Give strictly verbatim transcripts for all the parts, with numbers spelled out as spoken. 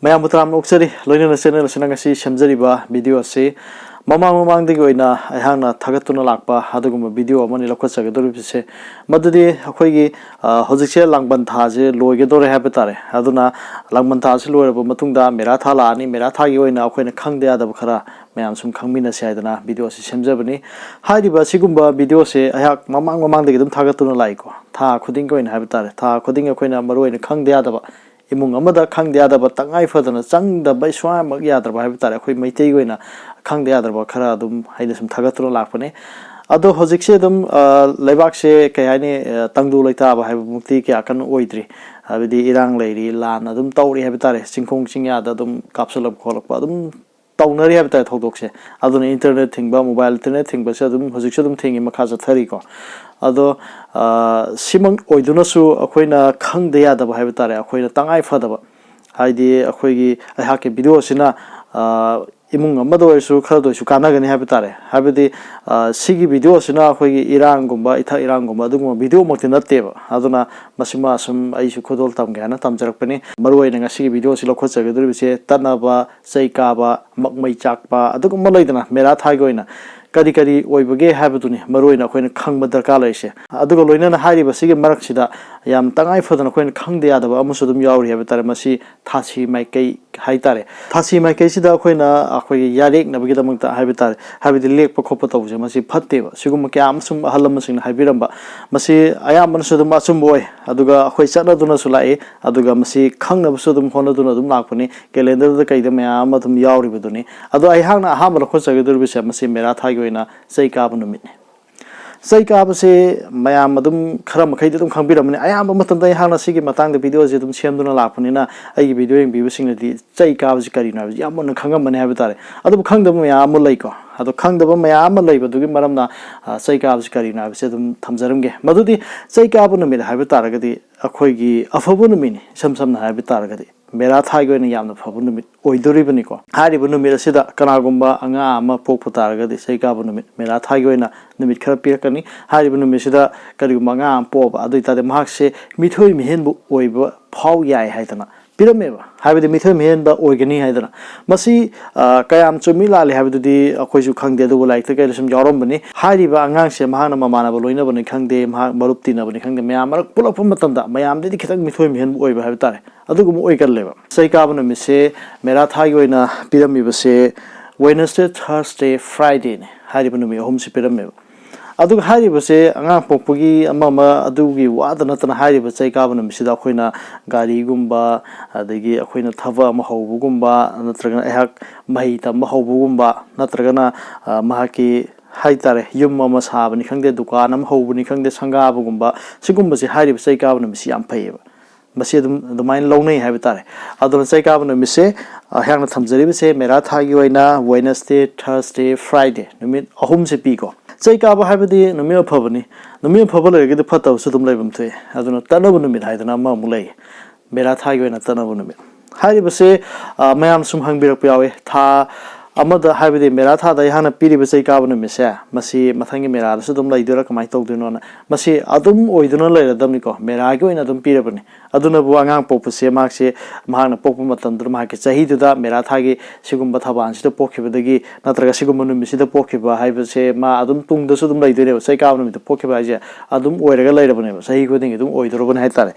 ꯃꯌꯥꯝꯕꯨ ꯇꯔꯥꯝꯅ ꯑꯣꯛꯆꯔꯤ꯫ ꯂꯣꯏꯅꯅ ꯆꯦꯅꯦꯜ ꯑꯁꯤꯅ ꯉꯁꯤ ꯁꯦꯝꯖꯔꯤꯕ ꯚꯤꯗꯤꯑꯣ ꯑꯁꯤ ꯃꯃꯥꯡ ꯃꯃꯥꯡꯗꯒꯤ ꯑꯣꯏꯅ ꯑꯩꯍꯥꯛꯅ ꯊꯥꯒꯠꯇꯨꯅ ꯂꯥꯛꯄ ꯑꯗꯨꯒꯨꯝꯕ ꯚꯤꯗꯤꯑꯣ ꯑꯃꯅꯤ ꯂꯧꯈꯠꯆꯒꯗꯧꯔꯤꯕꯁꯦ꯫ ꯃꯗꯨꯗꯤ ꯑꯩꯈꯣꯏꯒꯤ, ꯑ, ꯍꯧꯖꯤꯛꯁꯦ ꯂꯥꯡꯕꯟ ꯊꯥꯁꯦ ꯂꯣꯏꯒꯗꯧꯔꯦ ꯍꯥꯏꯕ ꯇꯥꯔꯦ꯫ ꯑꯗꯨꯅ ꯂꯥꯡꯕꯟ ꯊꯥꯁꯤ ꯂꯣꯏꯔꯕ ꯃꯇꯨꯡꯗ ꯃꯦꯔꯥ ꯊꯥ ꯂꯥꯛꯑꯅꯤ꯫ ꯃꯦꯔꯥ ꯊꯥꯒꯤ ꯑꯣꯏꯅ ꯑꯩꯈꯣꯏꯅ ꯈꯪꯗ ꯌꯥꯗꯕ ꯈꯔ ꯃꯌꯥꯝ ꯁꯨꯝ ꯈꯪꯃꯤꯟꯅꯁꯤ ꯍꯥꯏꯗꯅ ꯚꯤꯗꯤꯑꯣ ꯑꯁꯤ ꯁꯦꯝꯖꯕꯅꯤ꯫ ꯍꯥꯏꯔꯤꯕ ꯑꯁꯤꯒꯨꯝꯕ ꯚꯤꯗꯤꯑꯣꯁꯦ ꯑꯩꯍꯥꯛ ꯃꯃꯥꯡ ꯃꯃꯥꯡꯗꯒꯤ ꯑꯗꯨꯝ ꯊꯥꯒꯠꯇꯨꯅ ꯂꯥꯛꯏꯀꯣ꯫ ꯊꯥ ꯈꯨꯗꯤꯡꯒꯤ ꯑꯣꯏꯅ ꯍꯥꯏꯕ ꯇꯥꯔꯦ꯫ ꯊꯥ ꯈꯨꯗꯤꯡꯒꯤ ꯑꯩꯈꯣꯏꯅ ꯃꯔꯨꯑꯣꯏꯅ ꯈꯪꯗ ꯌꯥꯗꯕ, ꯏꯃꯨꯡ ꯑꯃꯗ ꯈꯪꯗ ꯌꯥꯗꯕ, ꯇꯉꯥꯏ ꯐꯗꯅ ꯆꯪꯗꯕ, ꯁꯨꯡꯌꯥꯃꯛ ꯌꯥꯗ꯭ꯔꯕ ꯍꯥꯏꯕ ꯇꯥꯔꯦ, ꯑꯩꯈꯣꯏ ꯃꯩꯇꯩꯒꯤ ꯑꯣꯏꯅ ꯈꯪꯗ ꯌꯥꯗ꯭ꯔꯕ ꯈꯔ ꯑꯗꯨꯝ ꯑꯩꯅ ꯁꯨꯝ ꯊꯥꯒꯠꯇꯨꯅ ꯂꯥꯛꯄꯅꯦ꯫ ꯑꯗꯣ ꯍꯧꯖꯤꯛꯁꯦ ꯑꯗꯨꯝ, ꯑ, ꯂꯩꯕꯥꯛꯁꯦ ꯀꯩ ꯍꯥꯏꯅꯤ, ꯑ, ꯇꯪꯗꯨ ꯂꯩꯇꯥꯕ ꯍꯥꯏꯕꯃꯛꯇꯤ ꯀꯌꯥ ꯀꯟꯅ ꯑꯣꯏꯗ꯭ꯔꯤ꯫ ꯍꯥꯏꯕꯗꯤ ꯏꯔꯥꯡ ꯂꯩꯔꯤ, ꯂꯥꯟ ꯑꯗꯨꯝ ꯇꯧꯔꯤ ꯍꯥꯏꯕ ꯇꯥꯔꯦ, ꯆꯤꯡꯈꯣꯡ ꯆꯤꯡꯌꯥꯗ ꯑꯗꯨꯝ ꯀꯥꯞꯁꯤꯜꯂꯛꯄ ꯈꯣꯠꯂꯛꯄ ꯑꯗꯨꯝ ꯇꯧꯅꯔꯤ ꯍꯥꯏꯕ ꯇꯥꯔꯦ ꯊꯧꯗꯣꯛꯁꯦ꯫ ꯑꯗꯨꯅ ꯏꯟꯇꯔꯅꯦꯠ ꯊꯤꯡꯕ, ꯃꯣꯕꯥꯏꯜ ꯏꯟꯇꯔꯅꯦꯠ ꯊꯤꯡꯕꯁꯦ ꯑꯗꯨꯝ ꯍꯧꯖꯤꯛꯁꯨ ꯑꯗꯨꯝ ꯊꯤꯡꯉꯤ, ꯃꯈꯥ ꯆꯠꯊꯔꯤꯀꯣ꯫ ꯑꯗꯣ, ꯑ, ꯁꯤꯃꯛ ꯑꯣꯏꯗꯨꯅꯁꯨ ꯑꯩꯈꯣꯏꯅ ꯈꯪꯗ ꯌꯥꯗꯕ ꯍꯥꯏꯕ ꯇꯥꯔꯦ, ꯑꯩꯈꯣꯏꯅ ꯇꯉꯥꯏ ꯐꯗꯕ, ꯍꯥꯏꯗꯤ ꯑꯩꯈꯣꯏꯒꯤ, ꯑꯩꯍꯥꯛꯀꯤ ꯚꯤꯗꯤꯑꯣ ꯑꯁꯤꯅ, ꯑ, ꯏꯃꯨꯡ ꯑꯃꯗ ꯑꯣꯏꯔꯁꯨ ꯈꯔꯗ ꯑꯣꯏꯔꯁꯨ ꯀꯥꯟꯅꯒꯅꯤ ꯍꯥꯏꯕ ꯇꯥꯔꯦ꯫ ꯍꯥꯏꯕꯗꯤ, ꯑ, ꯁꯤꯒꯤ ꯚꯤꯗꯤꯑꯣ ꯑꯁꯤꯅ ꯑꯩꯈꯣꯏꯒꯤ ꯏꯔꯥꯡꯒꯨꯝꯕ, ꯏꯊꯛ ꯏꯔꯥꯡꯒꯨꯝꯕ ꯑꯗꯨꯒꯨꯝꯕ ꯚꯤꯗꯤꯑꯣꯃꯛꯇꯤ ꯅꯠꯇꯦꯕ꯫ ꯑꯗꯨꯅ ꯃꯁꯤꯃ ꯁꯨꯝ ꯑꯩꯁꯨ ꯈꯨꯗꯣꯜ ꯇꯝꯒꯦ ꯍꯥꯏꯅ ꯇꯝꯖꯔꯛꯄꯅꯤ꯫ ꯃꯔꯨꯑꯣꯏꯅ ꯉꯁꯤꯒꯤ ꯚꯤꯗꯤꯑꯣ ꯑꯁꯤ ꯂꯧꯈꯠꯆꯒꯗꯧꯔꯤꯕꯁꯦ ꯇꯠꯅꯕ, ꯆꯩ ꯀꯥꯕ, ꯃꯛꯃꯩ ꯆꯥꯛꯄ, ꯑꯗꯨꯒꯨꯝꯕ ꯂꯩꯗꯅ, ꯃꯦꯔꯥ ꯊꯥꯒꯤ ꯑꯣꯏꯅ ꯀꯔꯤ ꯀꯔꯤ ꯑꯣꯏꯕꯒꯦ ꯍꯥꯏꯕꯗꯨꯅꯤ ꯃꯔꯨꯑꯣꯏꯅ ꯑꯩꯈꯣꯏꯅ ꯈꯪꯕ ꯗꯔꯀꯥꯔ ꯂꯩꯔꯤꯁꯦ꯫ ꯑꯗꯨꯒ ꯂꯣꯏꯅꯅ ꯍꯥꯏꯔꯤꯕꯁꯤꯒꯤ ꯃꯔꯛꯁꯤꯗ ꯌꯥꯝ ꯇꯉꯥꯏ ꯐꯗꯅ ꯑꯩꯈꯣꯏꯅ ꯈꯪꯗ ꯌꯥꯗꯕ ꯑꯃꯁꯨ ꯑꯗꯨꯝ ꯌꯥꯎꯔꯤ ꯍꯥꯏꯕ ꯇꯥꯔꯦ꯫ ꯃꯁꯤ ꯊꯥꯁꯤ ꯃꯥꯏꯀꯩ ꯍꯥꯏ ꯇꯥꯔꯦ꯫ ꯊꯥꯁꯤ ꯃꯥꯏꯀꯩꯁꯤꯗ ꯑꯩꯈꯣꯏꯅ ꯑꯩꯈꯣꯏꯒꯤ ꯌꯥꯔꯦꯛꯅꯕꯒꯤꯗꯃꯛꯇ ꯍꯥꯏꯕ ꯇꯥꯔꯦ, ꯍꯥꯏꯕꯗꯤ ꯂꯦꯛꯄ ꯈꯣꯠꯄ ꯇꯧꯕꯁꯦ ꯃꯁꯤ ꯐꯠꯇꯦꯕ꯫ ꯁꯤꯒꯨꯝꯕ ꯀꯌꯥ ꯑꯃ ꯁꯨꯝ ꯑꯍꯜ ꯂꯃꯟꯁꯤꯡꯅ ꯍꯥꯏꯕꯤꯔꯝꯕ, ꯃꯁꯤ ꯑꯌꯥꯝꯕꯅꯁꯨ ꯑꯗꯨꯝ ꯑꯆꯨꯝꯕ ꯑꯣꯏ꯫ ꯑꯗꯨꯒ ꯑꯩꯈꯣꯏ ꯆꯠꯅꯗꯨꯅꯁꯨ ꯂꯥꯛꯏ, ꯑꯗꯨꯒ ꯃꯁꯤ ꯈꯪꯅꯕꯁꯨ ꯑꯗꯨꯝ ꯍꯣꯠꯅꯗꯨꯅ ꯑꯗꯨꯝ ꯂꯥꯛꯄꯅꯤ꯫ ꯀꯦꯂꯦꯟꯗꯔꯗ ꯀꯩꯗ ꯃꯌꯥꯝ ꯑꯃ ꯑꯗꯨꯝ ꯌꯥꯎꯔꯤꯕꯗꯨꯅꯤ꯫ ꯑꯗꯣ ꯑꯩꯍꯥꯛꯅ ꯑꯍꯥꯟꯕ ꯂꯧꯈꯠꯆꯒꯗꯧꯔꯤꯕꯁꯦ ꯃꯁꯤ ꯃꯦꯔꯥ ꯊꯥꯒꯤ ꯑꯣꯏꯅ ꯆꯩ ꯀꯥꯕ ꯅꯨꯃꯤꯠꯅꯤ꯫ ꯆꯩ ꯀꯥꯕꯁꯦ ꯃꯌꯥꯝ ꯑꯗꯨꯝ ꯈꯔ ꯃꯈꯩꯗꯤ ꯑꯗꯨꯝ ꯈꯪꯕꯤꯔꯝꯃꯅꯤ꯫ ꯑꯌꯥꯝꯕ ꯃꯇꯝꯗ ꯑꯩꯍꯥꯛꯅ ꯁꯤꯒꯤ ꯃꯇꯥꯡꯗ ꯚꯤꯗꯤꯑꯣꯁꯦ ꯑꯗꯨꯝ ꯁꯦꯝꯗꯨꯅ ꯂꯥꯛꯄꯅꯤꯅ ꯑꯩꯒꯤ ꯚꯤꯗꯤꯑꯣ ꯌꯦꯡꯕꯤꯕꯁꯤꯡꯅꯗꯤ ꯆꯩ ꯀꯥꯕꯁꯤ ꯀꯔꯤꯅꯣ ꯍꯥꯏꯕꯁꯤ ꯌꯥꯝ ꯃꯨꯟꯅ ꯈꯪꯉꯝꯃꯅꯤ ꯍꯥꯏꯕ ꯇꯥꯔꯦ꯫ ꯑꯗꯨꯕꯨ ꯈꯪꯗꯕ ꯃꯌꯥꯝ ꯑꯃ ꯂꯩꯀꯣ꯫ ꯑꯗꯣ ꯈꯪꯗꯕ ꯃꯌꯥꯝ ꯑꯃ ꯂꯩꯕꯗꯨꯒꯤ ꯃꯔꯝꯅ, ꯑ, ꯆꯩ ꯀꯥꯕꯁꯤ ꯀꯔꯤꯅꯣ ꯍꯥꯏꯕꯁꯤ ꯑꯗꯨꯝ ꯊꯝꯖꯔꯝꯒꯦ꯫ ꯃꯗꯨꯗꯤ ꯆꯩ ꯀꯥꯕ ꯅꯨꯃꯤꯠ ꯍꯥꯏꯕ ꯇꯥꯔꯒꯗꯤ ꯑꯩꯈꯣꯏꯒꯤ ꯑꯐꯕ ꯅꯨꯃꯤꯠꯅꯤ꯫ ꯏꯁꯝ ꯁꯝꯅ ꯍꯥꯏꯕ ꯇꯥꯔꯒꯗꯤ ꯃꯦꯔꯥ ꯊꯥꯒꯤ ꯑꯣꯏꯅ ꯌꯥꯝꯅ ꯐꯕ ꯅꯨꯃꯤꯠ ꯑꯣꯏꯗꯣꯔꯤꯕꯅꯤꯀꯣ꯫ ꯍꯥꯏꯔꯤꯕ ꯅꯨꯃꯤꯠ ꯑꯁꯤꯗ ꯀꯅꯥꯒꯨꯝꯕ ꯑꯉꯥꯡ ꯑꯃ ꯄꯣꯛꯄ ꯇꯥꯔꯒꯗꯤ ꯆꯩ ꯀꯥꯕ ꯅꯨꯃꯤꯠ, ꯃꯦꯔꯥ ꯊꯥꯒꯤ ꯑꯣꯏꯅ ꯅꯨꯃꯤꯠ ꯈꯔ ꯄꯤꯔꯛꯀꯅꯤ꯫ ꯍꯥꯏꯔꯤꯕ ꯅꯨꯃꯤꯠꯁꯤꯗ ꯀꯔꯤꯒꯨꯝꯕ ꯑꯉꯥꯡ ꯑꯃ ꯄꯣꯛꯑꯕ ꯑꯗꯨ ꯑꯣꯏꯇꯥꯔꯗꯤ ꯃꯍꯥꯛꯁꯦ ꯃꯤꯊꯣꯏ ꯃꯤꯍꯦꯟꯕ ꯑꯣꯏꯕ ꯐꯥꯎ ꯌꯥꯏ ꯍꯥꯏꯗꯅ ꯄꯤꯔꯝꯃꯦꯕ, ꯍꯥꯏꯕꯗꯤ ꯃꯤꯊꯣꯏ ꯃꯤꯍꯦꯟꯕ ꯑꯣꯏꯒꯅꯤ ꯍꯥꯏꯗꯅ꯫ ꯃꯁꯤ ꯀꯌꯥꯝ ꯆꯨꯝꯃꯤ ꯂꯥꯜꯂꯤ ꯍꯥꯏꯕꯗꯨꯗꯤ ꯑꯩꯈꯣꯏꯁꯨ ꯈꯪꯗꯦ, ꯑꯗꯨꯕꯨ ꯂꯥꯏꯔꯤꯛꯇ ꯀꯩꯗ ꯁꯨꯝ ꯌꯥꯎꯔꯝꯕꯅꯤ꯫ ꯍꯥꯏꯔꯤꯕ ꯑꯉꯥꯡꯁꯦ ꯃꯍꯥꯛꯅ ꯃꯃꯥꯟꯅꯕ ꯂꯣꯏꯅꯕꯅꯤ ꯈꯪꯗꯦ, ꯃꯍꯥꯛ ꯃꯔꯨꯞ ꯇꯤꯟꯅꯕꯅꯤ ꯈꯪꯗꯦ, ꯃꯌꯥꯝ ꯃꯔꯛ ꯄꯨꯜꯂꯛꯄ ꯃꯇꯝꯗ ꯃꯌꯥꯝꯗꯩꯗꯤ ꯈꯤꯇꯪ ꯃꯤꯊꯣꯏ ꯃꯤꯍꯦꯟꯕ ꯑꯣꯏꯕ ꯍꯥꯏꯕ ꯇꯥꯔꯦ, ꯑꯗꯨꯒꯨꯝꯕ ꯑꯣꯏꯒꯜꯂꯦꯕ꯫ ꯆꯩ ꯀꯥꯕ ꯅꯨꯃꯤꯠꯁꯦ ꯃꯦꯔꯥ ꯊꯥꯒꯤ ꯑꯣꯏꯅ ꯄꯤꯔꯝꯃꯤꯕꯁꯦ Wednesday, Thursday, Fridayꯅꯦ꯫ ꯍꯥꯏꯔꯤꯕ ꯅꯨꯃꯤꯠ ꯑꯍꯨꯝꯁꯤ ꯄꯤꯔꯝꯃꯦꯕ꯫ ꯑꯗꯨꯒ ꯍꯥꯏꯔꯤꯕꯁꯦ ꯑꯉꯥꯡ ꯄꯣꯛꯄꯒꯤ ꯑꯃ ꯑꯃ ꯑꯗꯨꯒꯤ ꯋꯥꯗ ꯅꯠꯇꯅ, ꯍꯥꯏꯔꯤꯕ ꯆꯩ ꯀꯥꯕ ꯅꯨꯃꯤꯠꯁꯤꯗ ꯑꯩꯈꯣꯏꯅ ꯒꯥꯔꯤꯒꯨꯝꯕ, ꯑꯗꯒꯤ ꯑꯩꯈꯣꯏꯅ ꯊꯕꯛ ꯑꯃ ꯍꯧꯕꯒꯨꯝꯕ, ꯅꯠꯇ꯭ꯔꯒꯅ ꯑꯩꯍꯥꯛ ꯃꯍꯩ ꯇꯝꯕ ꯍꯧꯕꯒꯨꯝꯕ, ꯅꯠꯇ꯭ꯔꯒꯅ ꯃꯍꯥꯛꯀꯤ ꯍꯥꯏ ꯇꯥꯔꯦ, ꯌꯨꯝ ꯑꯃ ꯁꯥꯕꯅꯤ ꯈꯪꯗꯦ, ꯗꯨꯀꯥꯟ ꯑꯃ ꯍꯧꯕꯅꯤ ꯈꯪꯗꯦ, ꯁꯪꯒꯥꯕꯒꯨꯝꯕ, ꯁꯤꯒꯨꯝꯕꯁꯦ ꯍꯥꯏꯔꯤꯕ ꯆꯩ ꯀꯥꯕ ꯅꯨꯃꯤꯠꯁꯤ ꯌꯥꯝ ꯐꯩꯌꯦꯕ꯫ ꯃꯁꯤ ꯑꯗꯨꯝ ꯑꯗꯨꯃꯥꯏꯅ ꯂꯧꯅꯩ ꯍꯥꯏꯕ ꯇꯥꯔꯦ꯫ ꯑꯗꯨꯅ ꯆꯩ ꯀꯥꯕ ꯅꯨꯃꯤꯠꯁꯦ ꯑꯩꯍꯥꯛꯅ ꯊꯝꯖꯔꯤꯕꯁꯦ ꯃꯦꯔꯥ ꯊꯥꯒꯤ ꯑꯣꯏꯅ Wednesday, Thursday, Friday ꯅꯨꯃꯤꯠ ꯑꯍꯨꯝꯁꯦ ꯄꯤꯀꯣ꯫ ꯆꯩ ꯀꯥꯕ ꯍꯥꯏꯕꯗꯤ ꯅꯨꯃꯤꯠ ꯑꯐꯕꯅꯤ꯫ ꯅꯨꯃꯤꯠ ꯑꯐꯕ ꯂꯩꯔꯒꯗꯤ ꯐꯠꯇꯕꯁꯨ ꯑꯗꯨꯝ ꯂꯩꯐꯝ ꯊꯣꯛꯑꯦ꯫ ꯑꯗꯨꯅ ꯇꯠꯅꯕ ꯅꯨꯃꯤꯠ ꯍꯥꯏꯗꯅ ꯑꯃꯃꯨꯛ ꯂꯩ꯫ ꯃꯦꯔꯥ ꯊꯥꯒꯤ ꯑꯣꯏꯅ ꯇꯠꯅꯕ ꯅꯨꯃꯤꯠ ꯍꯥꯏꯔꯤꯕꯁꯦ, ꯑ, ꯃꯌꯥꯝ ꯁꯨꯝ ꯍꯪꯕꯤꯔꯛꯄ ꯌꯥꯎꯋꯦ꯫ ꯊꯥ ꯑꯃꯗ, ꯍꯥꯏꯕꯗꯤ ꯃꯦꯔꯥ ꯊꯥꯗ ꯑꯩꯍꯥꯛꯅ ꯄꯤꯔꯤꯕ ꯆꯩ ꯀꯥꯕ ꯅꯨꯃꯤꯠꯁꯦ, ꯃꯁꯤ ꯃꯊꯪꯒꯤ ꯃꯦꯔꯥꯗꯁꯨ ꯑꯗꯨꯝ ꯂꯩꯗꯣꯏꯔꯥ, ꯀꯃꯥꯏꯅ ꯇꯧꯗꯣꯏꯅꯣꯅ꯫ ꯃꯁꯤ ꯑꯗꯨꯝ ꯑꯣꯏꯗꯨꯅ ꯂꯩꯔꯗꯕꯅꯤꯀꯣ, ꯃꯦꯔꯥꯒꯤ ꯑꯣꯏꯅ ꯑꯗꯨꯝ ꯄꯤꯔꯕꯅꯤ꯫ ꯑꯗꯨꯅꯕꯨ ꯑꯉꯥꯡ ꯄꯣꯛꯄꯁꯦ ꯃꯍꯥꯛꯁꯦ, ꯃꯍꯥꯛꯅ ꯄꯣꯛꯄ ꯃꯇꯝꯗꯨꯗ ꯃꯍꯥꯛꯀꯤ ꯆꯍꯤꯗꯨꯗ ꯃꯦꯔꯥ ꯊꯥꯒꯤ ꯁꯤꯒꯨꯝꯕ ꯊꯕꯥꯟꯁꯤꯗ ꯄꯣꯛꯈꯤꯕꯗꯒꯤ ꯅꯠꯇ꯭ꯔꯒ ꯁꯤꯒꯨꯝꯕ ꯅꯨꯃꯤꯠꯁꯤꯗ ꯄꯣꯛꯈꯤꯕ ꯍꯥꯏꯕꯁꯦ ꯃꯥ ꯑꯗꯨꯝ ꯇꯨꯡꯗꯁꯨ ꯑꯗꯨꯝ ꯂꯩꯗꯣꯏꯅꯦꯕ꯫ ꯆꯩ ꯀꯥꯕ ꯅꯨꯃꯤꯠꯇ ꯄꯣꯛꯈꯤꯕ ꯍꯥꯏꯁꯦ ꯑꯗꯨꯝ ꯑꯣꯏꯔꯒ ꯂꯩꯔꯕꯅꯦꯕ, ꯆꯍꯤ ꯈꯨꯗꯤꯡꯒꯤ ꯑꯗꯨꯝ ꯑꯣꯏꯗꯣꯔꯕꯅꯦ ꯍꯥꯏꯇꯥꯔꯦ꯫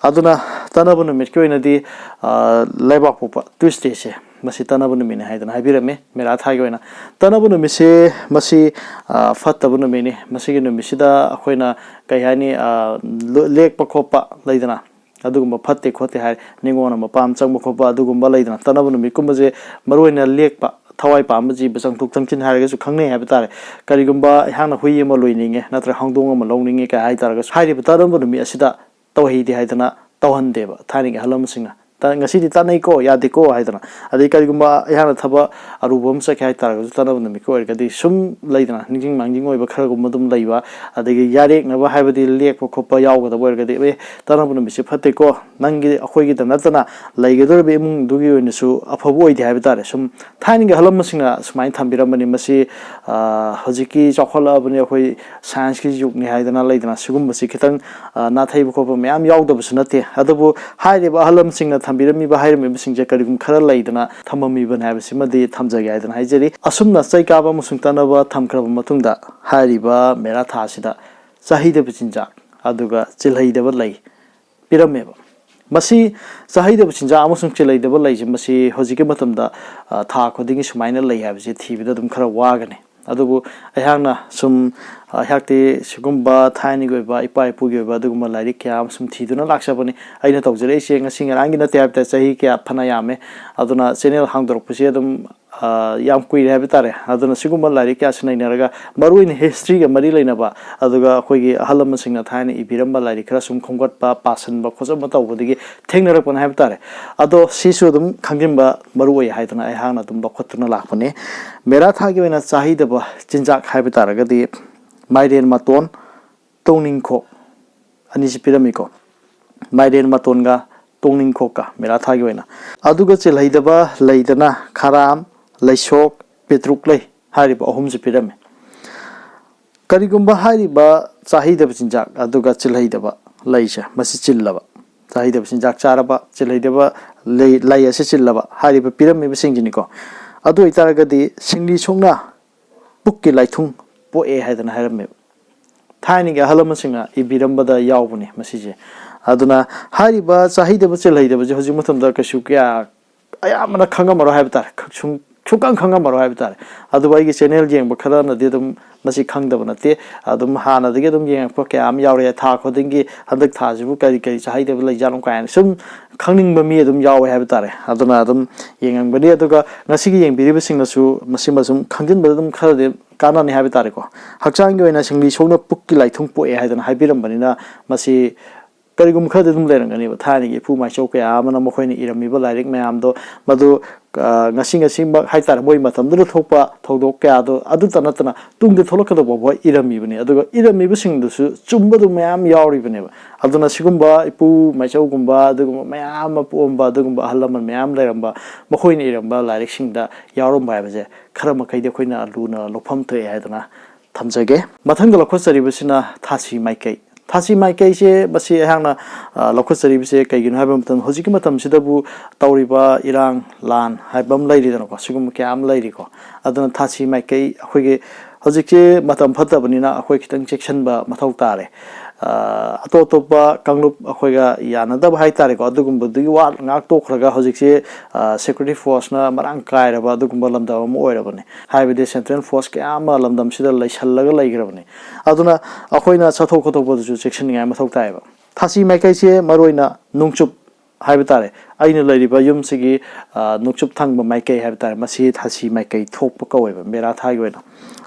ꯑꯗꯨꯅ ꯇꯠꯅꯕ ꯅꯨꯃꯤꯠꯀꯤ ꯑꯣꯏꯅꯗꯤ, ꯑ, ꯂꯩꯕꯥꯛꯄꯣꯛꯄ Tuesdayꯁꯦ ꯃꯁꯤ ꯇꯠꯅꯕ ꯅꯨꯃꯤꯠꯅꯤ ꯍꯥꯏꯗꯅ ꯍꯥꯏꯕꯤꯔꯝꯃꯤ꯫ ꯃꯦꯔꯥ ꯊꯥꯒꯤ ꯑꯣꯏꯅ ꯇꯠꯅꯕ ꯅꯨꯃꯤꯠꯁꯦ ꯃꯁꯤ, ꯑ, ꯐꯠꯇꯕ ꯅꯨꯃꯤꯠꯅꯤ꯫ ꯃꯁꯤꯒꯤ ꯅꯨꯃꯤꯠꯁꯤꯗ ꯑꯩꯈꯣꯏꯅ ꯀꯩ ꯍꯥꯏꯅꯤ, ꯑ, ꯂꯣ-, ꯂꯦꯛꯄ ꯈꯣꯠꯄ ꯂꯩꯗꯅ, ꯑꯗꯨꯒꯨꯝꯕ ꯐꯠꯇꯦ ꯈꯣꯠꯇꯦ ꯍꯥꯏ, ꯅꯤꯉꯣꯜ ꯑꯃ ꯄꯥꯝ ꯆꯪꯕ ꯈꯣꯠꯄ ꯑꯗꯨꯒꯨꯝꯕ ꯂꯩꯗꯅ꯫ ꯇꯠꯅꯕ ꯅꯨꯃꯤꯠꯀꯨꯝꯕꯁꯦ ꯃꯔꯨ ꯑꯣꯏꯅ ꯂꯦꯛꯄ, ꯊꯋꯥꯏ ꯄꯥꯝꯕ ꯖꯤꯕ ꯆꯪꯊꯣꯛ ꯆꯪꯁꯤꯟ ꯍꯥꯏꯔꯒꯁꯨ ꯈꯪꯅꯩ ꯍꯥꯏꯕ ꯇꯥꯔꯦ꯫ ꯀꯔꯤꯒꯨꯝꯕ ꯑꯩꯍꯥꯛꯅ ꯍꯨꯏ ꯑꯃ ꯂꯣꯏꯅꯤꯡꯉꯦ ꯅꯠꯇ꯭ꯔꯒ ꯍꯧꯗꯣꯡ ꯑꯃ ꯂꯧꯅꯤꯡꯉꯦ ꯀꯥꯏ ꯍꯥꯏ ꯇꯥꯔꯒꯁꯨ, ꯍꯥꯏꯔꯤꯕ ꯇꯠꯅꯕ ꯅꯨꯃꯤꯠ ꯑꯁꯤꯗ ꯇꯧꯍꯩꯗꯦ ꯍꯥꯏꯗꯅ ꯇꯧꯍꯟꯗꯦꯕ ꯊꯥꯏꯅꯒꯤ ꯑꯍꯜ ꯂꯃꯟꯁꯤꯡꯅ꯫ ꯇ-, ꯉꯁꯤꯗꯤ ꯇꯠꯅꯩꯀꯣ, ꯌꯥꯗꯦꯀꯣ ꯍꯥꯏꯗꯅ꯫ ꯑꯗꯩ ꯀꯔꯤꯒꯨꯝꯕ ꯑꯩꯍꯥꯛꯅ ꯊꯕꯛ ꯑꯔꯨꯕ ꯑꯃ ꯆꯠꯀꯦ ꯍꯥꯏ ꯇꯥꯔꯒꯁꯨ, ꯇꯠꯅꯕ ꯅꯨꯃꯤꯠꯀ ꯑꯣꯏꯔꯒꯗꯤ ꯁꯨꯝ ꯂꯩꯗꯅ, ꯅꯤꯡꯁꯤꯡ ꯃꯥꯡꯖꯤꯡ ꯑꯣꯏꯕ ꯈꯔꯒꯨꯝꯕ ꯑꯗꯨꯝ ꯂꯩꯕ, ꯑꯗꯒꯤ ꯌꯥꯔꯦꯛꯅꯕ ꯍꯥꯏꯕꯗꯤ ꯂꯦꯛꯄ ꯈꯣꯠꯄ ꯌꯥꯎꯒꯗꯕ ꯑꯣꯏꯔꯒꯗꯤ, "ꯑꯦ, ꯇꯠꯅꯕ ꯅꯨꯃꯤꯠꯁꯦ ꯐꯠꯇꯦꯀꯣ, ꯅꯪꯒꯤ, ꯑꯩꯈꯣꯏꯒꯤꯗ ꯅꯠꯇꯅ ꯂꯩꯒꯗꯧꯔꯤꯕ ꯏꯃꯨꯡꯗꯨꯒꯤ ꯑꯣꯏꯅꯁꯨ ꯑꯐꯕ ꯑꯣꯏꯗꯦ" ꯍꯥꯏꯕ ꯇꯥꯔꯦ꯫ ꯁꯨꯝ ꯊꯥꯏꯅꯒꯤ ꯑꯍꯜ ꯂꯃꯟꯁꯤꯡꯅ ꯁꯨꯃꯥꯏꯅ ꯊꯝꯕꯤꯔꯝꯕꯅꯤ꯫ ꯃꯁꯤ, ꯑ, ꯍꯧꯖꯤꯛꯀꯤ ꯆꯥꯎꯈꯠꯂꯛꯑꯕꯅꯤ, ꯑꯩꯈꯣꯏ scienceꯀꯤ ꯌꯨꯒꯅꯤ ꯍꯥꯏꯗꯅ ꯂꯩꯗꯅ, ꯁꯤꯒꯨꯝꯕꯁꯤ ꯈꯤꯇꯪ, ꯑ, ꯅꯥꯊꯩꯕ ꯈꯣꯠꯄ ꯃꯌꯥꯝ ꯌꯥꯎꯗꯕꯁꯨ ꯅꯠꯇꯦ꯫ ꯑꯗꯨꯕꯨ ꯍꯥꯏꯔꯤꯕ ꯑꯍꯜ ꯂꯃꯟꯁꯤꯡꯅ ꯊꯝꯕꯤꯔꯝꯃꯤꯕ ꯍꯥꯏꯔꯝꯃꯤꯕꯁꯤꯡꯁꯦ ꯀꯔꯤꯒꯨꯝ ꯈꯔ ꯂꯩꯗꯅ ꯊꯝꯃꯝꯃꯤꯕꯅꯦ ꯍꯥꯏꯕꯁꯤꯃꯗꯤ ꯊꯝꯖꯒꯦ ꯍꯥꯏꯗꯅ ꯍꯥꯏꯖꯔꯤ꯫ ꯑꯁꯨꯝꯅ ꯆꯩ ꯀꯥꯕ ꯑꯃꯁꯨꯡ ꯇꯠꯅꯕ ꯊꯝꯈ꯭ꯔꯕ ꯃꯇꯨꯡꯗ ꯍꯥꯏꯔꯤꯕ ꯃꯦꯔꯥ ꯊꯥ ꯑꯁꯤꯗ ꯆꯥꯍꯩꯗꯕ ꯆꯤꯟꯖꯥꯛ ꯑꯗꯨꯒ ꯆꯤꯜꯍꯩꯗꯕ ꯂꯩ ꯄꯤꯔꯝꯃꯦꯕ꯫ ꯃꯁꯤ ꯆꯥꯍꯩꯗꯕ ꯆꯤꯟꯖꯥꯛ ꯑꯃꯁꯨꯡ ꯆꯤꯜꯍꯩꯗꯕ ꯂꯩꯁꯦ ꯃꯁꯤ ꯍꯧꯖꯤꯛꯀꯤ ꯃꯇꯝꯗ, ꯑ, ꯊꯥ ꯈꯨꯗꯤꯡꯒꯤ ꯁꯨꯃꯥꯏꯅ ꯂꯩ ꯍꯥꯏꯕꯁꯦ ꯊꯤꯕꯗ ꯑꯗꯨꯝ ꯈꯔ ꯋꯥꯒꯅꯤ꯫ ꯑꯗꯨꯕꯨ ꯑꯩꯍꯥꯛꯅ ꯁꯨꯝ, ꯑ, ꯑꯩꯍꯥꯛꯇꯤ ꯁꯤꯒꯨꯝꯕ ꯊꯥꯏꯅꯒꯤ ꯑꯣꯏꯕ ꯏꯄꯥ ꯏꯄꯨꯒꯤ ꯑꯣꯏꯕ ꯑꯗꯨꯒꯨꯝꯕ ꯂꯥꯏꯔꯤꯛ ꯀꯌꯥ ꯑꯃ ꯁꯨꯝ ꯊꯤꯗꯨꯅ ꯂꯥꯛꯆꯕꯅꯤ꯫ ꯑꯩꯅ ꯇꯧꯖꯔꯛꯏꯁꯦ ꯉꯁꯤ ꯉꯔꯥꯡꯒꯤ ꯅꯠꯇꯦ ꯍꯥꯏꯕ ꯇꯥꯔꯦ, ꯆꯍꯤ ꯀꯌꯥ ꯐꯅ ꯌꯥꯝꯃꯦ꯫ ꯑꯗꯨꯅ ꯆꯦꯅꯦꯜ ꯍꯥꯡꯗꯣꯔꯛꯄꯁꯦ ꯑꯗꯨꯝ, ꯑ, ꯌꯥꯝ ꯀꯨꯏꯔꯦ ꯍꯥꯏꯕ ꯇꯥꯔꯦ꯫ ꯑꯗꯨꯅ ꯁꯤꯒꯨꯝꯕ ꯂꯥꯏꯔꯤꯛ ꯀꯌꯥꯁꯤ ꯅꯩꯅꯔꯒ ꯃꯔꯨꯑꯣꯏꯅ ꯍꯤꯁꯇ꯭ꯔꯤꯒ ꯃꯔꯤ ꯂꯩꯅꯕ, ꯑꯗꯨꯒ ꯑꯩꯈꯣꯏꯒꯤ ꯑꯍꯜ ꯂꯃꯟꯁꯤꯡꯅ ꯊꯥꯏꯅ ꯏꯕꯤꯔꯝꯕ ꯂꯥꯏꯔꯤꯛ ꯈꯔ ꯁꯨꯝ ꯈꯣꯝꯒꯠꯄ, ꯄꯥꯁꯟꯕ ꯈꯣꯠꯆꯟꯕ ꯇꯧꯕꯗꯒꯤ ꯊꯦꯡꯅꯔꯛꯄꯅꯦ ꯍꯥꯏꯕ ꯇꯥꯔꯦ꯫ ꯑꯗꯣ ꯁꯤꯁꯨ ꯑꯗꯨꯝ ꯈꯪꯖꯤꯟꯕ ꯃꯔꯨ ꯑꯣꯏ ꯍꯥꯏꯗꯅ ꯑꯩꯍꯥꯛꯅ ꯑꯗꯨꯝ ꯂꯧꯈꯠꯇꯨꯅ ꯂꯥꯛꯄꯅꯦ꯫ ꯃꯦꯔꯥ ꯊꯥꯒꯤ ꯑꯣꯏꯅ ꯆꯥꯍꯩꯗꯕ ꯆꯤꯟꯖꯥꯛ ꯍꯥꯏꯕ ꯇꯥꯔꯒꯗꯤ ꯃꯥꯏꯔꯦꯟ ꯃꯇꯣꯟ, ꯇꯣꯡꯅꯤꯡꯈꯣꯛ ꯑꯅꯤꯁꯤ ꯄꯤꯔꯝꯃꯤꯀꯣ꯫ ꯃꯥꯏꯔꯦꯟ ꯃꯇꯣꯟꯒ ꯇꯣꯡꯅꯤꯡꯈꯣꯛꯀ ꯃꯦꯔꯥ ꯊꯥꯒꯤ ꯑꯣꯏꯅ꯫ ꯑꯗꯨꯒ ꯆꯤꯜꯍꯩꯗꯕ ꯂꯩꯗꯅ ꯈꯔꯥꯝ, ꯂꯩꯁꯣꯛ, ꯄꯦꯇ꯭ꯔꯨꯛ ꯂꯩ ꯍꯥꯏꯔꯤꯕ ꯑꯍꯨꯝꯁꯤ ꯄꯤꯔꯝꯃꯤ꯫ ꯀꯔꯤꯒꯨꯝꯕ ꯍꯥꯏꯔꯤꯕ ꯆꯥꯍꯩꯗꯕ ꯆꯤꯟꯖꯥꯛ ꯑꯗꯨꯒ ꯆꯤꯜꯍꯩꯗꯕ ꯂꯩꯁꯦ ꯃꯁꯤ ꯆꯤꯜꯂꯕ, ꯆꯥꯍꯩꯗꯕ ꯆꯤꯟꯖꯥꯛ ꯆꯥꯔꯕ, ꯆꯤꯜꯍꯩꯗꯕ ꯂꯩ, ꯂꯩ ꯑꯁꯤ ꯆꯤꯜꯂꯕ ꯍꯥꯏꯔꯤꯕ ꯄꯤꯔꯝꯃꯤꯕꯁꯤꯡꯁꯤꯅꯤꯀꯣ꯫ ꯑꯗꯨ ꯑꯣꯏꯇꯥꯔꯒꯗꯤ ꯁꯤꯡꯂꯤ ꯁꯣꯛꯅ ꯄꯨꯛꯀꯤ ꯂꯥꯏꯊꯨꯡ ꯄꯣꯛꯑꯦ ꯍꯥꯏꯗꯅ ꯍꯥꯏꯔꯝꯃꯦꯕ꯫ ꯊꯥꯏꯅꯒꯤ ꯑꯍꯜ ꯂꯃꯟꯁꯤꯡꯅ ꯏꯕꯤꯔꯝꯕꯗ ꯌꯥꯎꯕꯅꯦ ꯃꯁꯤꯁꯦ꯫ ꯑꯗꯨꯅ ꯍꯥꯏꯔꯤꯕ ꯆꯥꯍꯩꯗꯕ ꯆꯤꯜꯍꯩꯗꯕꯁꯦ ꯍꯧꯖꯤꯛ ꯃꯇꯝꯗ ꯀꯩꯁꯨ ꯀꯌꯥ ꯑꯌꯥꯝꯕꯅ ꯈꯪꯉꯝꯃꯔꯣꯏ ꯍꯥꯏꯕ ꯇꯥꯔꯦ꯫ ꯁꯨꯝ ꯁꯨꯡꯈꯪ ꯈꯪꯉꯝꯃꯔꯣꯏ ꯍꯥꯏꯕ ꯇꯥꯔꯦ꯫ ꯑꯗꯨꯕꯨ ꯑꯩꯒꯤ ꯆꯦꯅꯦꯜ ꯌꯦꯡꯕ ꯈꯔꯅꯗꯤ ꯑꯗꯨꯝ ꯃꯁꯤ ꯈꯪꯗꯕ ꯅꯠꯇꯦ꯫ ꯑꯗꯨꯝ ꯍꯥꯟꯅꯗꯒꯤ ꯑꯗꯨꯝ ꯌꯦꯡꯉꯛꯄ ꯀꯌꯥ ꯑꯃ ꯌꯥꯎꯔꯦ꯫ ꯊꯥ ꯈꯨꯗꯤꯡꯒꯤ ꯍꯟꯗꯛ ꯊꯥꯁꯤꯕꯨ ꯀꯔꯤ ꯀꯔꯤ ꯆꯥꯍꯩꯗꯕ ꯂꯩꯖꯥꯠꯅꯣ ꯀꯥꯏꯅ ꯁꯨꯝ ꯈꯪꯅꯤꯡꯕ ꯃꯤ ꯑꯗꯨꯝ ꯌꯥꯎꯋꯦ ꯍꯥꯏꯕ ꯇꯥꯔꯦ꯫ ꯑꯗꯨꯅ ꯑꯗꯨꯝ ꯌꯦꯡꯉꯝꯒꯅꯤ꯫ ꯑꯗꯨꯒ ꯉꯁꯤꯒꯤ ꯌꯦꯡꯕꯤꯔꯤꯕꯁꯤꯡꯅꯁꯨ ꯃꯁꯤꯃ ꯁꯨꯝ ꯈꯪꯖꯤꯟꯕꯗ ꯑꯗꯨꯝ ꯈꯔꯗꯤ ꯀꯥꯟꯅꯅꯤ ꯍꯥꯏꯕ ꯇꯥꯔꯦꯀꯣ꯫ ꯍꯛꯆꯥꯡꯒꯤ ꯑꯣꯏꯅ ꯁꯤꯡꯂꯤ ꯁꯣꯛꯅ ꯄꯨꯛꯀꯤ ꯂꯥꯏꯊꯨꯡ ꯄꯣꯛꯑꯦ ꯍꯥꯏꯗꯅ ꯍꯥꯏꯕꯤꯔꯝꯕꯅꯤꯅ ꯃꯁꯤ ꯀꯔꯤꯒꯨꯝꯕ ꯈꯔꯗꯤ ꯑꯗꯨꯝ ꯂꯩꯔꯝꯒꯅꯦꯕ꯫ ꯊꯥꯏꯅꯒꯤ ꯏꯄꯨ ꯃꯥꯏꯆꯧ ꯀꯌꯥ ꯑꯃꯅ ꯃꯈꯣꯏꯅ ꯏꯔꯝꯃꯤꯕ ꯂꯥꯏꯔꯤꯛ ꯃꯌꯥꯝꯗꯣ ꯃꯗꯨ, ꯑ, ꯉꯁꯤ ꯉꯁꯤꯃꯛ ꯍꯥꯏꯇꯥꯔꯦ, ꯃꯣꯏ ꯃꯇꯝꯗꯨꯗ ꯊꯣꯛꯄ ꯊꯧꯗꯣꯛ ꯀꯌꯥꯗꯣ ꯑꯗꯨꯇ ꯅꯠꯇꯅ ꯇꯨꯡꯗ ꯊꯣꯛꯂꯛꯀꯗꯧꯕ ꯐꯥꯎꯕ ꯏꯔꯝꯃꯤꯕꯅꯤ꯫ ꯑꯗꯨꯒ ꯏꯔꯝꯃꯤꯕꯁꯤꯡꯗꯨꯁꯨ ꯆꯨꯝꯕꯗꯨ ꯃꯌꯥꯝ ꯌꯥꯎꯔꯤꯕꯅꯦꯕ꯫ ꯑꯗꯨꯅ ꯁꯤꯒꯨꯝꯕ ꯏꯄꯨ ꯃꯥꯏꯆꯧꯒꯨꯝꯕ ꯑꯗꯨꯒꯨꯝꯕ ꯃꯌꯥꯝ ꯑꯃ ꯄꯣꯛꯑꯝꯕ ꯑꯗꯨꯒꯨꯝꯕ ꯑꯍꯜ ꯂꯃꯟ ꯃꯌꯥꯝ ꯂꯩꯔꯝꯕ, ꯃꯈꯣꯏꯅ ꯏꯔꯝꯕ ꯂꯥꯏꯔꯤꯛꯁꯤꯡꯗ ꯌꯥꯎꯔꯝꯕ ꯍꯥꯏꯕꯁꯦ ꯈꯔ ꯃꯈꯩꯗꯤ ꯑꯩꯈꯣꯏꯅ ꯂꯨꯅ ꯂꯧꯐꯝ ꯊꯣꯛꯑꯦ ꯍꯥꯏꯗꯅ ꯊꯝꯖꯒꯦ꯫ ꯃꯊꯪꯗ ꯂꯧꯈꯠꯆꯔꯤꯕꯁꯤꯅ ꯊꯥꯁꯤ ꯃꯥꯏꯀꯩ꯫ ꯊꯥꯁꯤ ꯃꯥꯏꯀꯩꯁꯦ ꯃꯁꯤ ꯑꯩꯍꯥꯛꯅ ꯑ, ꯂꯧꯈꯠꯆꯔꯤꯕꯁꯦ ꯀꯩꯒꯤꯅꯣ ꯍꯥꯏꯕ ꯃꯇꯝꯗ, ꯍꯧꯖꯤꯛꯀꯤ ꯃꯇꯝꯁꯤꯗꯕꯨ ꯇꯧꯔꯤꯕ ꯏꯔꯥꯡ ꯂꯥꯟ ꯍꯥꯏꯕ ꯑꯃ ꯂꯩꯔꯤꯗꯅꯀꯣ, ꯁꯤꯒꯨꯝꯕ ꯀꯌꯥ ꯑꯃ ꯂꯩꯔꯤꯀꯣ꯫ ꯑꯗꯨꯅ ꯊꯥꯁꯤ ꯃꯥꯏꯀꯩ ꯑꯩꯈꯣꯏꯒꯤ ꯍꯧꯖꯤꯛꯁꯦ ꯃꯇꯝ ꯐꯠꯇꯕꯅꯤꯅ ꯑꯩꯈꯣꯏ ꯈꯤꯇꯪ ꯆꯦꯛꯁꯤꯟꯕ ꯃꯊꯧ ꯇꯥꯔꯦ꯫ ꯑ, ꯑꯇꯣꯞ ꯑꯇꯣꯞꯄ ꯀꯥꯡꯂꯨꯞ ꯑꯩꯈꯣꯏꯒ ꯌꯥꯅꯗꯕ ꯍꯥꯏꯇꯥꯔꯦꯀꯣ, ꯑꯗꯨꯒꯨꯝꯕꯗꯨꯒꯤ ꯋꯥ ꯉꯥꯛ ꯇꯣꯛꯈ꯭ꯔꯒ ꯍꯧꯖꯤꯛꯁꯦ ꯁꯦꯀ꯭ꯌꯨꯔꯤꯇꯤ ꯐꯣꯔꯁꯅ ꯃꯔꯥꯡ ꯀꯥꯏꯔꯕ ꯑꯗꯨꯒꯨꯝꯕ ꯂꯝꯗꯝ ꯑꯃ ꯑꯣꯏꯔꯕꯅꯤ꯫ ꯍꯥꯏꯕꯗꯤ ꯁꯦꯟꯇ꯭ꯔꯦꯜ ꯐꯣꯔꯁ ꯀꯌꯥ ꯑꯃ ꯂꯝꯗꯝꯁꯤꯗ ꯂꯩꯁꯜꯂꯒ ꯂꯩꯈ꯭ꯔꯕꯅꯤ꯫ ꯑꯗꯨꯅ ꯑꯩꯈꯣꯏꯅ ꯆꯠꯊꯣꯛ ꯈꯣꯠꯇꯣꯛꯄꯗꯁꯨ ꯆꯦꯛꯁꯤꯟꯅꯤꯡꯉꯥꯏ ꯃꯊꯧ ꯇꯥꯏꯌꯦꯕ꯫ ꯊꯥꯁꯤ ꯃꯥꯏꯀꯩꯁꯦ ꯃꯔꯨꯑꯣꯏꯅ ꯅꯣꯡꯆꯨꯞ ꯍꯥꯏꯕ ꯇꯥꯔꯦ, ꯑꯩꯅ ꯂꯩꯔꯤꯕ ꯌꯨꯝꯁꯤꯒꯤ ꯑ, ꯅꯣꯡꯆꯨꯞ ꯊꯪꯕ ꯃꯥꯏꯀꯩ ꯍꯥꯏꯕ ꯇꯥꯔꯦ, ꯃꯁꯤ ꯊꯥꯁꯤ ꯃꯥꯏꯀꯩ ꯊꯣꯛꯄ ꯀꯧꯋꯦꯕ ꯃꯦꯔꯥ ꯊꯥꯒꯤ ꯑꯣꯏꯅ꯫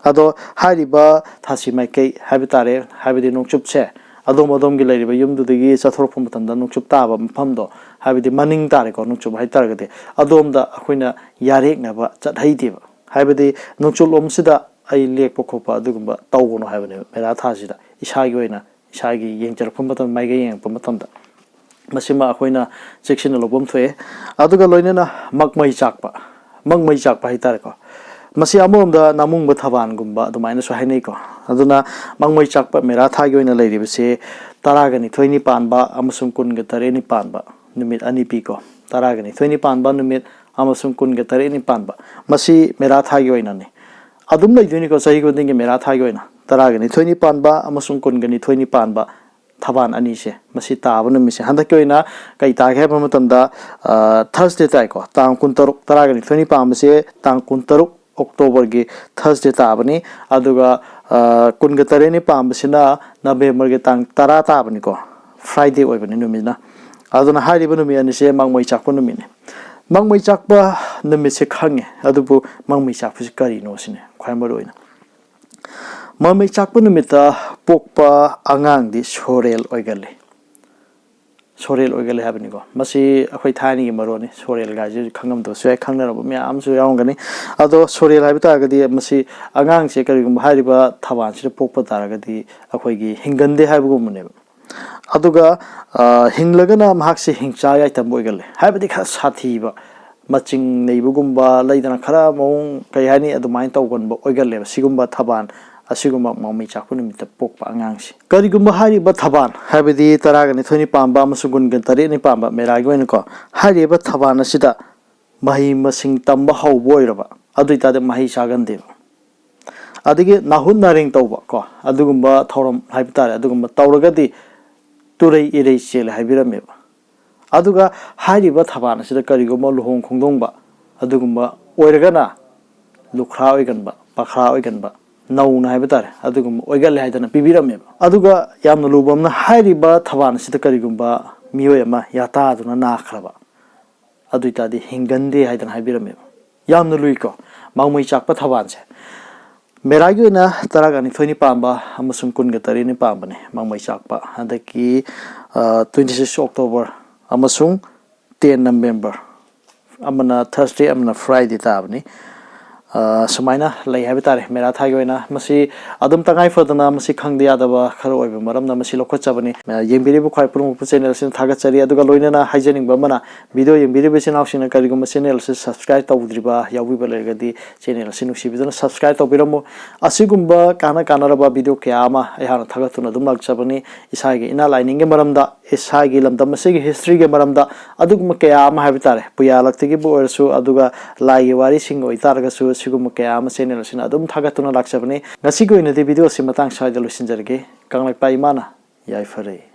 ꯑꯗꯣ ꯍꯥꯏꯔꯤꯕ ꯊꯥꯁꯤ ꯃꯥꯏꯀꯩ ꯍꯥꯏꯕ ꯇꯥꯔꯦ, ꯍꯥꯏꯕꯗꯤ ꯅꯣꯡꯆꯨꯞꯁꯦ, ꯑꯗꯣꯝ ꯑꯗꯣꯝꯒꯤ ꯂꯩꯔꯤꯕ ꯌꯨꯝꯗꯨꯗꯒꯤ ꯆꯠꯊꯣꯔꯛꯄ ꯃꯇꯝꯗ ꯅꯣꯡꯆꯨꯞ ꯇꯥꯕ ꯃꯐꯝꯗꯣ, ꯍꯥꯏꯕꯗꯤ ꯃꯅꯤꯡ ꯇꯥꯔꯦꯀꯣ, ꯅꯣꯡꯆꯨꯞ ꯍꯥꯏꯇꯥꯔꯒꯗꯤ, ꯑꯗꯣꯝꯗ ꯑꯩꯈꯣꯏꯅ ꯌꯥꯔꯦꯛꯅꯕ ꯆꯠꯍꯩꯗꯦꯕ꯫ ꯍꯥꯏꯕꯗꯤ ꯅꯣꯡꯆꯨꯞꯂꯣꯝꯁꯤꯗ ꯑꯩ ꯂꯦꯛꯄ ꯈꯣꯠꯄ ꯑꯗꯨꯒꯨꯝꯕ ꯇꯧꯒꯅꯨ ꯍꯥꯏꯕꯅꯦꯕ ꯃꯦꯔꯥ ꯊꯥꯁꯤꯗ, ꯏꯁꯥꯒꯤ ꯑꯣꯏꯅ ꯏꯁꯥꯒꯤ ꯌꯦꯡꯖꯔꯛꯄ ꯃꯇꯝꯗ, ꯃꯥꯏꯀꯩ ꯌꯦꯡꯉꯛꯄ ꯃꯇꯝꯗ꯫ ꯃꯁꯤꯃ ꯑꯩꯈꯣꯏꯅ ꯆꯦꯛꯁꯤꯟꯅ ꯂꯧꯐꯝ ꯊꯣꯛꯑꯦ꯫ ꯑꯗꯨꯒ ꯂꯣꯏꯅꯅ ꯃꯛꯃꯩ ꯆꯥꯛꯄ, ꯃꯛꯃꯩ ꯆꯥꯛꯄ ꯍꯥꯏꯇꯥꯔꯦꯀꯣ꯫ ꯃꯁꯤ ꯑꯃꯔꯣꯝꯗ ꯅꯥꯃꯨꯡꯕ ꯊꯕꯥꯟꯒꯨꯝꯕ ꯑꯗꯨꯃꯥꯏꯅꯁꯨ ꯍꯥꯏꯅꯩꯀꯣ꯫ ꯑꯗꯨꯅ ꯃꯛꯃꯩ ꯆꯥꯛꯄ ꯃꯦꯔꯥ ꯊꯥꯒꯤ ꯑꯣꯏꯅ ꯂꯩꯔꯤꯕꯁꯦ ꯇꯔꯥꯒ ꯅꯤꯊꯣꯏꯅꯤ ꯄꯥꯟꯕ ꯑꯃꯁꯨꯡ ꯀꯨꯟꯒ ꯇꯔꯦꯠꯅꯤ ꯄꯥꯟꯕ ꯅꯨꯃꯤꯠ ꯑꯅꯤ ꯄꯤꯀꯣ꯫ ꯇꯔꯥꯒ ꯅꯤꯊꯣꯏꯅꯤ ꯄꯥꯟꯕ ꯅꯨꯃꯤꯠ ꯑꯃꯁꯨꯡ ꯀꯨꯟꯒ ꯇꯔꯦꯠꯅꯤ ꯄꯥꯟꯕ, ꯃꯁꯤ ꯃꯦꯔꯥ ꯊꯥꯒꯤ ꯑꯣꯏꯅꯅꯤ꯫ ꯑꯗꯨꯝ ꯂꯩꯗꯣꯏꯅꯤꯀꯣ, ꯆꯍꯤ ꯈꯨꯗꯤꯡꯒꯤ ꯃꯦꯔꯥ ꯊꯥꯒꯤ ꯑꯣꯏꯅ ꯇꯔꯥꯒ ꯅꯤꯊꯣꯏꯅꯤ ꯄꯥꯟꯕ ꯑꯃꯁꯨꯡ ꯀꯨꯟꯒ ꯅꯤꯊꯣꯏꯅꯤ ꯄꯥꯟꯕ ꯊꯕꯥꯟ ꯑꯅꯤꯁꯦ, ꯃꯁꯤ ꯇꯥꯕ ꯅꯨꯃꯤꯠꯁꯦ ꯍꯟꯗꯛꯀꯤ ꯑꯣꯏꯅ ꯀꯩ ꯇꯥꯒꯦ ꯍꯥꯏꯕ ꯃꯇꯝꯗ, ꯊꯔꯁꯗꯦ ꯇꯥꯏꯀꯣ, ꯇꯥꯡ ꯀꯨꯟꯇꯔꯨꯛ, ꯇꯔꯥꯒ ꯅꯤꯊꯣꯏꯅꯤ ꯄꯥꯟꯕꯁꯦ ꯇꯥꯡ ꯀꯨꯟꯇꯔꯨꯛ ꯑꯣꯛꯇꯣꯕꯔꯒꯤ ꯊꯔꯁꯗꯦ ꯇꯥꯕꯅꯤ꯫ ꯑꯗꯨꯒ ꯑ, ꯀꯨꯟꯒ ꯇꯔꯦꯠꯅꯤ ꯄꯥꯟꯕꯁꯤꯅ ꯅꯕꯦꯝꯕꯔꯒꯤ ꯇꯥꯡ ꯇꯔꯥ ꯇꯥꯕꯅꯤꯀꯣ, ꯐ꯭ꯔꯥꯏꯗꯦ ꯑꯣꯏꯕꯅꯤ ꯅꯨꯃꯤꯠꯅ꯫ ꯑꯗꯨꯅ ꯍꯥꯏꯔꯤꯕ ꯅꯨꯃꯤꯠ ꯑꯅꯤꯁꯦ ꯃꯥꯡꯃꯩ ꯆꯥꯛꯄ ꯅꯨꯃꯤꯠꯅꯤ꯫ ꯃꯥꯡꯃꯩ ꯆꯥꯛꯄ ꯅꯨꯃꯤꯠꯁꯦ ꯈꯪꯉꯦ, ꯑꯗꯨꯕꯨ ꯃꯥꯡꯃꯩ ꯆꯥꯛꯄꯁꯤ ꯀꯔꯤꯅꯣ ꯁꯤꯅꯦ ꯈ꯭ꯋꯥꯏ ꯃꯔꯨ ꯑꯣꯏꯅ꯫ ꯃꯥꯡꯃꯩ ꯆꯥꯛꯄ ꯅꯨꯃꯤꯠꯇ ꯄꯣꯛꯄ ꯑꯉꯥꯡꯗꯤ ꯁꯣꯔꯦꯜ ꯑꯣꯏꯒꯜꯂꯤ꯫ ꯁꯣꯔꯦꯜ ꯑꯣꯏꯒꯜꯂꯤ ꯍꯥꯏꯕꯅꯤꯀꯣ꯫ ꯃꯁꯤ ꯑꯩꯈꯣꯏ ꯊꯥꯏꯅꯒꯤ ꯃꯔꯣꯟꯅꯤ꯫ ꯁꯣꯔꯦꯜ ꯒꯥꯏꯁꯦ ꯈꯪꯉꯝꯗꯕꯁꯨ ꯌꯥꯏ, ꯈꯪꯅꯔꯕ ꯃꯌꯥꯝ ꯑꯃꯁꯨ ꯌꯥꯎꯔꯝꯒꯅꯤ꯫ ꯑꯗꯣ ꯁꯣꯔꯦꯜ ꯍꯥꯏꯕ ꯇꯥꯔꯒꯗꯤ ꯃꯁꯤ ꯑꯉꯥꯡꯁꯦ ꯀꯔꯤꯒꯨꯝꯕ ꯍꯥꯏꯔꯤꯕ ꯊꯕꯥꯜꯁꯤꯗ ꯄꯣꯛꯄ ꯇꯥꯔꯒꯗꯤ ꯑꯩꯈꯣꯏꯒꯤ ꯍꯤꯡꯒꯟꯗꯦ ꯍꯥꯏꯕꯒꯨꯝꯕꯅꯦꯕ꯫ ꯑꯗꯨꯒ ꯑ, ꯍꯤꯡꯂꯒꯅ ꯃꯍꯥꯛꯁꯦ ꯍꯤꯡꯆꯥ ꯌꯥꯏꯇꯝꯕ ꯑꯣꯏꯒꯜꯂꯦ꯫ ꯍꯥꯏꯕꯗꯤ ꯈꯔ ꯁꯥꯊꯤꯕ, ꯃꯆꯤꯡ ꯅꯩꯕꯒꯨꯝꯕ ꯂꯩꯗꯅ, ꯈꯔ ꯃꯑꯣꯡ ꯀꯩ ꯍꯥꯏꯅꯤ, ꯑꯗꯨꯃꯥꯏꯅ ꯇꯧꯒꯟꯕ ꯑꯣꯏꯒꯜꯂꯦꯕ ꯁꯤꯒꯨꯝꯕ ꯊꯕꯥꯜ ꯑꯁꯤꯒꯨꯝꯕ ꯃꯃꯩ ꯆꯥꯛꯄ ꯅꯨꯃꯤꯠꯇ ꯄꯣꯛꯄ ꯑꯉꯥꯡꯁꯦ꯫ ꯀꯔꯤꯒꯨꯝꯕ ꯍꯥꯏꯔꯤꯕ ꯊꯕꯥꯟ, ꯍꯥꯏꯕꯗꯤ ꯇꯔꯥꯒ ꯅꯤꯊꯣꯏꯅꯤ ꯄꯥꯟꯕ ꯑꯃꯁꯨꯡ ꯀꯨꯟꯒ ꯇꯔꯦꯠꯅꯤ ꯄꯥꯟꯕ ꯃꯦꯔꯥꯒꯤ ꯑꯣꯏꯅꯀꯣ, ꯍꯥꯏꯔꯤꯕ ꯊꯕꯥꯟ ꯑꯁꯤꯗ ꯃꯍꯩ ꯃꯁꯤꯡ ꯇꯝꯕ ꯍꯧꯕ ꯑꯣꯏꯔꯕ, ꯑꯗꯨ ꯑꯣꯏꯇꯥꯔꯗꯤ ꯃꯍꯩ ꯆꯥꯒꯟꯗꯦꯕ꯫ ꯑꯗꯒꯤ ꯅꯥꯍꯨꯠ ꯅꯥꯔꯦꯡ ꯇꯧꯕ ꯀꯣ, ꯑꯗꯨꯒꯨꯝꯕ ꯊꯧꯔꯝ ꯍꯥꯏꯕ ꯇꯥꯔꯦ, ꯑꯗꯨꯒꯨꯝꯕ ꯇꯧꯔꯒꯗꯤ ꯇꯨꯔꯩ ꯏꯔꯩ ꯆꯦꯜꯂꯦ ꯍꯥꯏꯕꯤꯔꯝꯃꯦꯕ꯫ ꯑꯗꯨꯒ ꯍꯥꯏꯔꯤꯕ ꯊꯕꯥꯟ ꯑꯁꯤꯗ ꯀꯔꯤꯒꯨꯝꯕ ꯂꯨꯍꯣꯡ ꯈꯣꯡꯗꯣꯡꯕ ꯑꯗꯨꯒꯨꯝꯕ ꯑꯣꯏꯔꯒꯅ ꯂꯨꯈ꯭ꯔꯥ ꯑꯣꯏꯒꯟꯕ, ꯄꯥꯈ꯭ꯔꯥ ꯑꯣꯏꯒꯟꯕ, ꯅꯧꯅ ꯍꯥꯏꯕ ꯇꯥꯔꯦ, ꯑꯗꯨꯒꯨꯝꯕ ꯑꯣꯏꯒꯜꯂꯦ ꯍꯥꯏꯗꯅ ꯄꯤꯕꯤꯔꯝꯃꯦꯕ꯫ ꯑꯗꯨꯒ ꯌꯥꯝꯅ ꯂꯨꯕ ꯑꯃꯅ, ꯍꯥꯏꯔꯤꯕ ꯊꯕꯥꯟ ꯑꯁꯤꯗ ꯀꯔꯤꯒꯨꯝꯕ ꯃꯤꯑꯣꯏ ꯑꯃ ꯌꯥꯇꯥꯗꯨꯅ ꯅꯥꯈ꯭ꯔꯕ, ꯑꯗꯨ ꯑꯣꯏꯇꯥꯔꯗꯤ ꯍꯤꯡꯒꯟꯗꯦ ꯍꯥꯏꯗꯅ ꯍꯥꯏꯕꯤꯔꯝꯃꯦꯕ꯫ ꯌꯥꯝꯅ ꯂꯨꯏꯀꯣ ꯃꯥꯡꯃꯩ ꯆꯥꯛꯄ ꯊꯕꯥꯟꯁꯦ꯫ ꯃꯦꯔꯥꯒꯤ ꯑꯣꯏꯅ ꯇꯔꯥꯒ ꯅꯤꯊꯣꯏꯅꯤ ꯄꯥꯟꯕ ꯑꯃꯁꯨꯡ ꯀꯨꯟꯒ ꯇꯔꯦꯠꯅꯤ ꯄꯥꯟꯕꯅꯦ ꯃꯥꯡꯃꯩ ꯆꯥꯛꯄ꯫ ꯍꯟꯗꯛꯀꯤ ꯇ꯭ꯋꯦꯟꯇꯤ ꯁꯤꯛꯁ ꯑꯣꯛꯇꯣꯕꯔ ꯑꯃꯁꯨꯡ ꯇꯦꯟ ꯅꯕꯦꯝꯕꯔ, ꯑꯃꯅ ꯊꯔꯁꯗꯦ ꯑꯃꯅ ꯐ꯭ꯔꯥꯏꯗꯦ ꯇꯥꯕꯅꯤ꯫ ꯑ, ꯁꯨꯃꯥꯏꯅ ꯂꯩ ꯍꯥꯏꯕ ꯇꯥꯔꯦ ꯃꯦꯔꯥ ꯊꯥꯒꯤ ꯑꯣꯏꯅ꯫ ꯃꯁꯤ ꯑꯗꯨꯝ ꯇꯉꯥꯏ ꯐꯗꯅ ꯃꯁꯤ ꯈꯪꯗ ꯌꯥꯗꯕ ꯈꯔ ꯑꯣꯏꯕ ꯃꯔꯝꯅ ꯃꯁꯤ ꯂꯧꯈꯠꯆꯕꯅꯤ꯫ ꯑ, ꯌꯦꯡꯕꯤꯔꯤꯕ ꯈ꯭ꯋꯥꯏ ꯄꯨꯝꯅꯃꯛꯄꯨ ꯆꯦꯅꯦꯜ ꯑꯁꯤꯅ ꯊꯥꯒꯠꯆꯔꯤ꯫ ꯑꯗꯨꯒ ꯂꯣꯏꯅꯅ ꯍꯥꯏꯖꯅꯤꯡꯕ ꯑꯃꯅ, ꯚꯤꯗꯤꯑꯣ ꯌꯦꯡꯕꯤꯔꯤꯕ ꯏꯆꯤꯟ ꯏꯅꯥꯎꯁꯤꯡꯅ ꯀꯔꯤꯒꯨꯝꯕ ꯆꯦꯅꯦꯜ ꯑꯁꯤ ꯁꯕꯁꯀ꯭ꯔꯥꯏꯕ ꯇꯧꯗ꯭ꯔꯤꯕ ꯌꯥꯎꯕꯤꯕ ꯂꯩꯔꯒꯗꯤ ꯆꯦꯅꯦꯜ ꯑꯁꯤ ꯅꯨꯡꯁꯤꯕꯤꯗꯨꯅ ꯁꯕꯁꯀ꯭ꯔꯥꯏꯕ ꯇꯧꯕꯤꯔꯝꯃꯨ꯫ ꯑꯁꯤꯒꯨꯝꯕ ꯀꯥꯟꯅ ꯀꯥꯟꯅꯔꯕ ꯚꯤꯗꯤꯑꯣ ꯀꯌꯥ ꯑꯃ ꯑꯩꯍꯥꯛꯅ ꯊꯥꯒꯠꯇꯨꯅ ꯑꯗꯨꯝ ꯂꯥꯛꯆꯕꯅꯤ꯫ ꯏꯁꯥꯒꯤ ꯏꯅꯥꯠ ꯂꯥꯏꯅꯤꯡꯒꯤ ꯃꯔꯝꯗ, ꯏꯁꯥꯒꯤ ꯂꯝꯗꯝ ꯑꯁꯤꯒꯤ ꯍꯤꯁꯇ꯭ꯔꯤꯒꯤ ꯃꯔꯝꯗ ꯑꯗꯨꯒꯨꯝꯕ ꯀꯌꯥ ꯑꯃ ꯍꯥꯏꯕ ꯇꯥꯔꯦ, ꯄꯨꯌꯥꯂꯛꯇꯒꯤꯕꯨ ꯑꯣꯏꯔꯁꯨ, ꯑꯗꯨꯒ ꯂꯥꯏꯒꯤ ꯋꯥꯔꯤꯁꯤꯡ ꯑꯣꯏꯇꯥꯔꯒꯁꯨ, ꯁꯤꯒꯨꯝꯕ ꯀꯌꯥ ꯑꯃ ꯆꯦꯅꯦꯜ ꯑꯁꯤꯅ ꯑꯗꯨꯝ ꯊꯥꯒꯠꯇꯨꯅ ꯂꯥꯛꯆꯕꯅꯤ꯫ ꯉꯁꯤꯒꯤ ꯑꯣꯏꯅꯗꯤ ꯚꯤꯗꯤꯑꯣ ꯑꯁꯤ ꯃꯇꯥꯡ ꯁ꯭ꯋꯥꯏꯗ ꯂꯣꯏꯁꯤꯟꯖꯔꯒꯦ꯫ ꯀꯪꯂꯩꯄꯥꯛ ꯏꯃꯥꯅ ꯌꯥꯏꯐꯔꯦ꯫